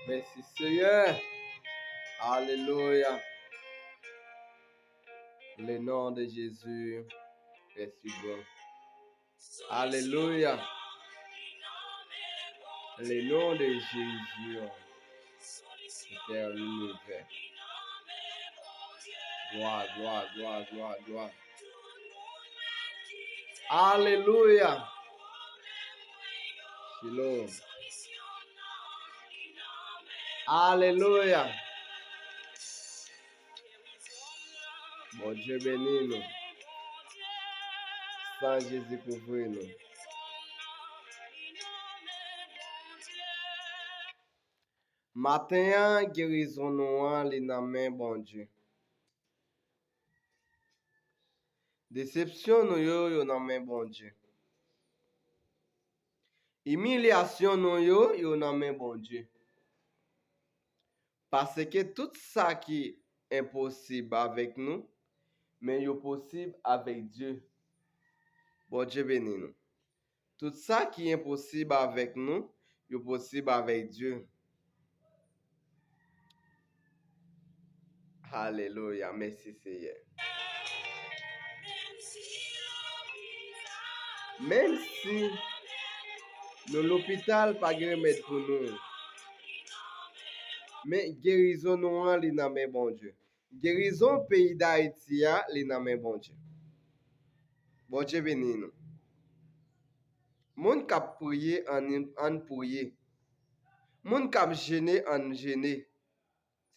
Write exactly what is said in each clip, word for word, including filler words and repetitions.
Mèsi, Seyè. Alelouya. Le non de Jezi est si bon. Alelouya. Le non de Jezi, Pè linivè. Glwa, glwa, glwa, glwa, glwa. Alelouya. Shalom. Alelouya. Bondye beni nou. San Jezi kouvri nou. Maten an, gerizon nou an, li nan men Bondye. Desepsyon nou yo, yo nan men Bondye. Imilyasyon nou yo, yo nan men Bondye. Paske tout sa ki enposib avèk nou, men yo posib avèk Dye. Bondye beni nou. Tout sa ki enposib avèk nou, yo posib avèk Dye. Alelouya, mèsi Seyè. Menm si nou lopital, pa gen remèd pou nou, men gerizon nou an, li nan men Bondye. Gerizon peyi Dayiti a, li nan men Bondye. Bondye beni nou. Moun k ap priye, ann, ann priye. Moun k ap jene, ann jene.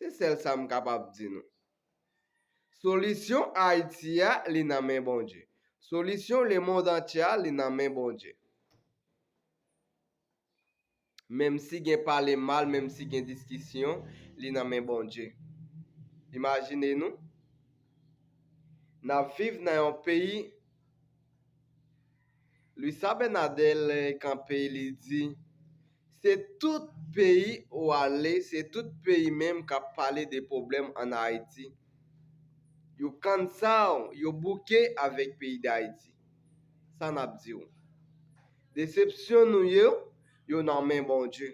Se sèl sa m kapab di nou. Solisyon Ayiti a, li nan men Bondye. Solisyon lemonn antye a, li nan men Bondye. Menm si gen pale mal, menm si gen diskisyon, li nan men Bondye. Imajine nou, n ap viv nan yon peyi, Luis Abinader kanpe, li di, se tout peyi ou ale, se tout peyi menm k ap pale de pwoblèm ann Ayiti. Yo kansaw, yo bouke avèk peyi Dayiti. Sa n ap di w? Desepsyon nou yo, yo nan men Bondye.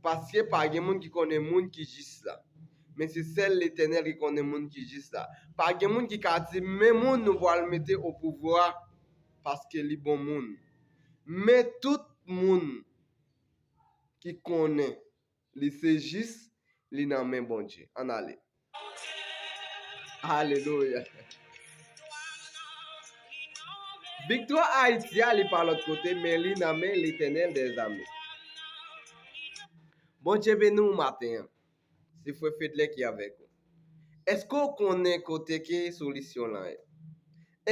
Paske pa gen moun ki konnen moun ki jis la. Men se sèl Letènèl ki konnen moun ki jis la. Pa gen moun ki ka di, men moun nou pral mete o pouvwa, paske li bon moun. Men tout moun ki konnen li se jis, li nan men Bondye. Ann ale. Alelouya. Viktwa Ayiti a, li pa lòt kote, men li nan men Letènèl dèzame. Bondye beni w maten an. Se frè Fedlè ki avèk ou. Èske w konnen kote ke solisyon lan ye?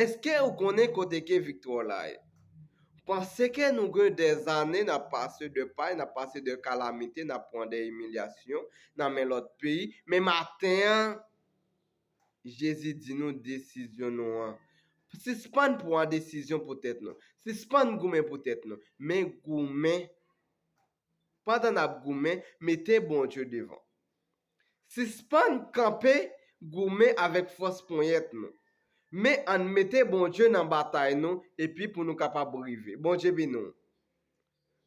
Èske w konnen kote ke viktwa w la ye? Panse ke nou gen dèzane n ap pase de pay, n ap pase de kalamite, n ap pran de imilyasyon nan men lòt peyi, men maten an, Jezi di nou desizyon nou an. Sispann pran desizyon pou tèt nou. Sispann goumen pou tèt nou. Men goumen, pandan n ap goumen, mete Bondye devan. Sispann kanpe goumen avèk fòs ponyèt nou. Men ann mete Bondye nan batay nou, epi pou nou kapab rive. Bondye beni w.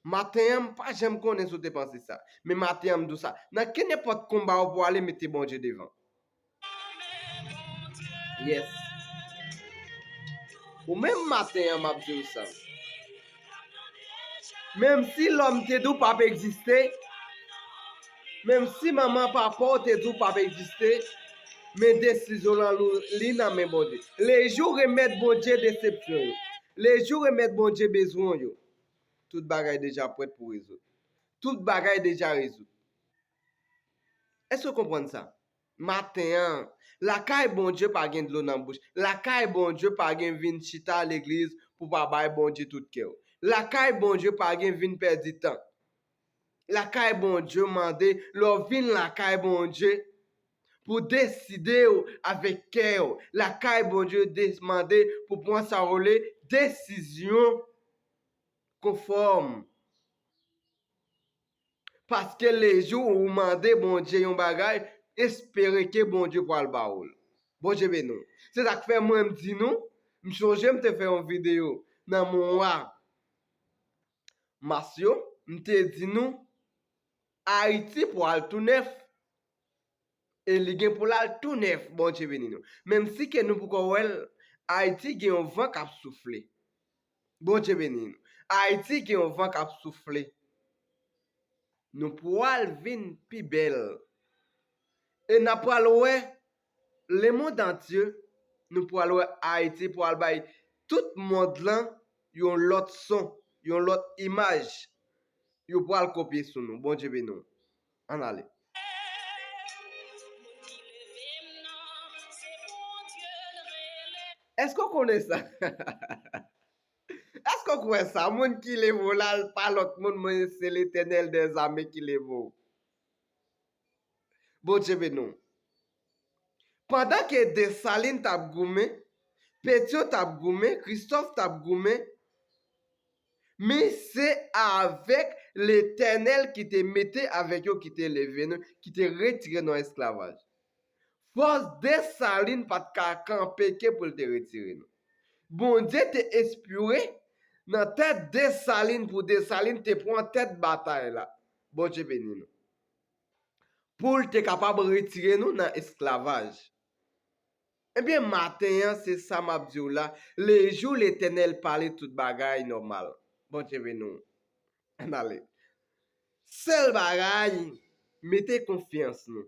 Maten an, m pa janm konnen si w te panse sa. Men maten an, m di w sa. Nan kenenpòt konba w pou ale, mete Bondye devan. Yes. Ou menm maten an, m ap di w sa. Menm si lòm te di w p ap egziste, menm si manman papa w te di w p ap egziste, men desizyon lan, li nan men Bondye. Lejou remèt Bondye desepsyon yo. Lejou remèt Bondye bezwen yo. Tout bagay deja prèt pou rezoud. Tout bagay deja rezoud. Èske w konprann sa? Maten an, lakay Bondye pa gen dlo nan bouch. Lakay Bondye pa gen vin chita legliz pou pa bay Bondye tout kè w. Lakay Bondye pa gen vin pèdi tan. Lakay Bondye mande, lè w vin lakay Bondye, pou deside w avèk kè w. Lakay Bondye de-, mande pou pran sa w rele desizyon konfòm. Paske lejou ou mande Bondye yon bagay, espere ke Bondye pral ba ou l. Bondye beni w. Se sa k fè mwen m di nou, m sonje m te fè yon videyo nan mwa mas yo, m te di nou, Ayiti pwal tou nèf. E li gen pou l al tou nèf, Bondye beni nou. Menm si ke nou poko wè l, Ayiti gen yon van k ap soufle. Bondye beni nou. Ayiti gen yon van k ap soufle. Nou pwal vin pi bèl. E n ap pral wè lemonn antye, nou pwal wè Ayiti pwal bay tout mond lan yon lòt son, yon lòt imaj. Yo pwal kopye sou nou. Bondye beni nou. Ann ale. Èske w konnen sa? Èske w kwè sa? Moun ki leve w la, l pa lòt moun, men se Letènèl dèzame ki leve w. Bondye beni w. Pandan ke Desalin t ap goumen, Petyon t ap goumen, Kristòf t ap goumen, men se avèk Letènèl ki te mete avèk yo, ki te leve nou, ki te retire nou nan esklavaj. Fòs Desalin pa t ka kanpe ke pou l te retire nou. Bondye te enspire nan tèt Desalin pou Desalin te pran tèt batay la. Bondye beni nou. Pou l te kapab retire nou nan esklavaj. Ebyen, maten an, se sa m ap di w la. Lejou Letènèl pale, tout bagay nòmal. Bondye beni w. Ann ale. Sèl bagay, mete konfyans nou.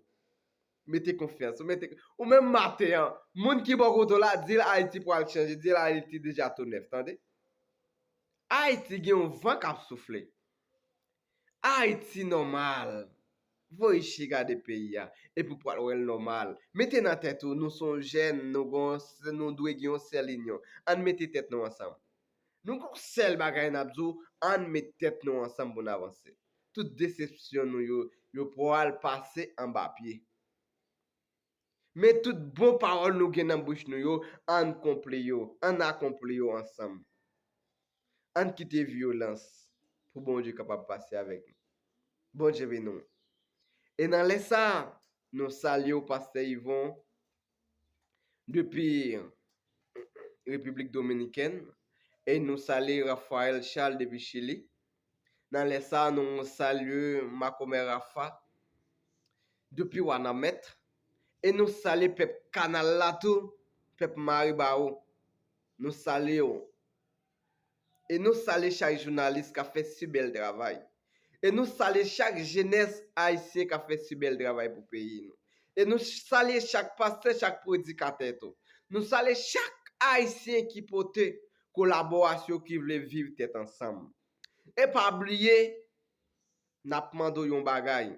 Mete konfyans ou. Mete, ou menm maten an, moun ki bò kote w la, di l Ayiti pral chanje, di l Ayiti deja tou nèf, tande. Ayiti gen yon van k ap soufle. Ayiti nòmal. Voye je gade peyi a, epi w pral wè l nòmal. Mete nan tèt ou, nou se yon jèn, nou gon, nou dwe gen yon sèl inyon. Ann mete tèt nou ansanm. Nou gon sèl bagay n ap di w, ann met tèt nou ansanm pou n avanse. Tout desepsyon nou yo, yo pral pase anba pye. Men tout bon pawòl nou gen nan bouch nou yo, ann konpli yo, ann akonpli yo ansanm. Ann kite vyolans pou Bondye kapab pase avèk nou. Bondye beni w. E nan lè sa, nou salye w, Pastè Yvon, depi Repiblik Dominikèn, e nou salye Raphaël Charles depi Chili. Nan lè sa, nou salye Makomè Rafa depi Wanament, e nou salye pèp Kanal la tou, pèp Maribawou. Nou salye w. E nou salye chak jounalis k ap fè si bèl travay. E nou salye chak jenès ayisyen k ap fè si bèl travay pou peyi nou. E nou salye chak pastè, chak predikatè tou. Nou salye chak ayisyen ki pote kolaborasyon, ki vle viv tèt ansanm. E pa bliye, n ap mande w yon bagay.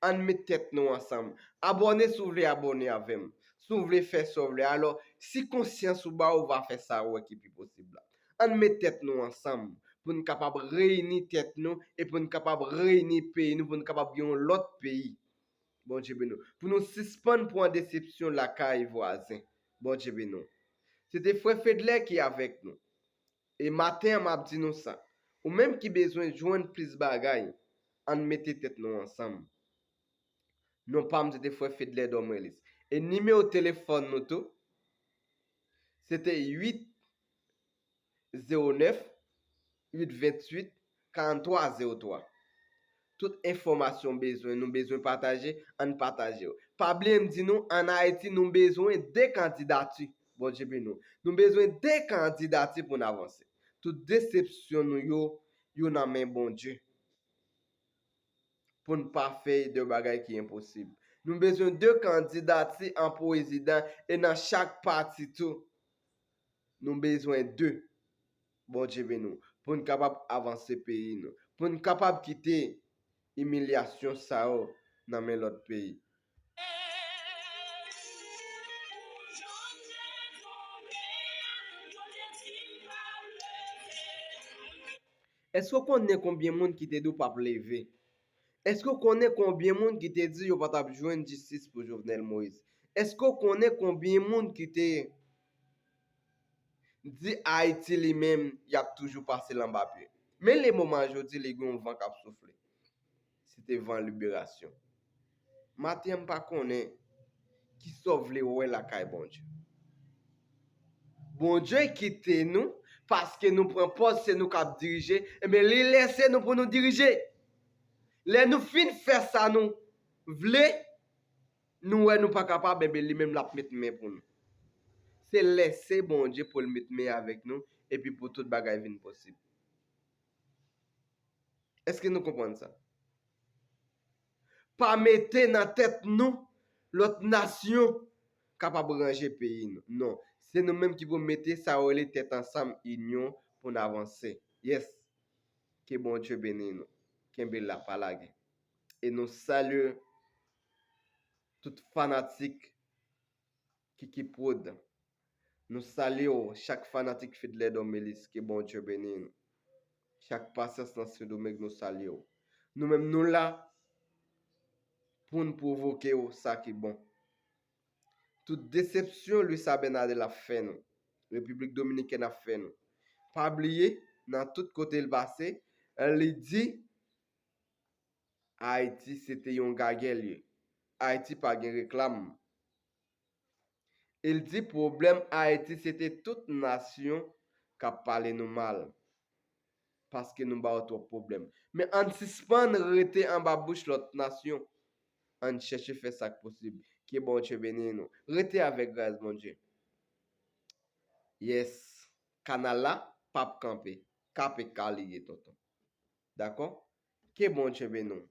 Ann met tèt nou ansanm. Abòne si w vle abòne avè m. Si w vle fè sa w vle. Alò, si konsyans ou ba w, w va fè sa w wè ki pi posib la. Ann met tèt nou ansanm pou n kapab reyini tèt nou e pou n kapab reyini peyi nou, pou n kapab gen yon lòt peyi. Bondye beni w. Pou nou sispann pran desepsyon lakay vwazen. Bondye beni w. Se te frè Fedlè ki avèk nou. E maten an, m ap di nou sa. Ou menm ki bezwen jwenn plis bagay, ann mete tèt nou ansanm. Non pa m, se te frè Fedlè Dormelis. E nimewo telefòn nou tou, se te uit zewo nèf, uit ventuit, karanntwa zewo twa. Tout enfòmasyon w bezwen, nou bezwen pataje, ann pataje yo. Pa bliye m di nou, ann Ayiti, nou bezwen de kandidati. Bondye beni w. Nou bezwen de kandidati pou n avanse. Tout desepsyon nou yo, yo nan men Bondye. Pou n pa fè de bagay ki enposib. Nou bezwen de kandidati an prezidan e nan chak pati tou. Nou bezwen de. Bondye beni w. Pou n kapab avanse peyi nou. Pou n kapab kite imilyasyon sa yo nan men lòt peyi. Èske w konnen konbyen moun ki te di w p ap leve? Èske w konnen konbyen moun ki te di yo pa t ap jwenn jistis pou Jovenel Moïse? Èske w konnen konbyen moun ki te di Ayiti li menm, y ap toujou pase l anba pye? Men le moman jodi, li gen yon van k ap soufle. Se te van liberasyon. Maten an, m pa konnen kisa w vle wè lakay Bondye. Bondye kite nou paske nou pran pòz se nou k ap dirije, ebyen, li lèse nou pou nou dirije. Lè nou fin fè sa nou vle, nou wè nou pa kapab, enben li menm l ap met men pou nou. Se lèse Bondye pou l met men avèk nou, epi pou tout bagay vin posib. Èske nou konprann sa? Pa mete nan tèt nou lòt nasyon kapab ranje peyi nou. Non. Se nou menm ki pou mete sa yo rele tèt ansanm, inyon, pou n avanse. Yes. Ke Bondye beni nou. Kenbe la, pa lage. E nou salye tout fanatik Kiki Prod. Nou salye w, chak fanatik Fedlè Dormelis, ke Bondye beni nou. Chak Pasyans nan Sendomeng, nou salye w. Nou menm, nou la pou n pwovoke w sa ki bon. Tout desepsyon Luis Abinader ap fè nou, Repiblik Dominikèn ap fè nou. Pa bliye, nan tout kote l pase, li di Ayiti se te yon gagè l ye. Ayiti pa gen reklam. E l di pwoblèm Ayiti se te tout nasyon k ap pale nou mal. Paske nou ba yo twòp pwoblèm. Men ann sispann rete anba bouch lòt nasyon. Ann chèche fè sa k posib. Ke Bondye beni nou. Rete avèk gras Bondye. Yes. Kanal la p ap kanpe. K P K li ye, tonton. Dakò? Ke Bondye beni w.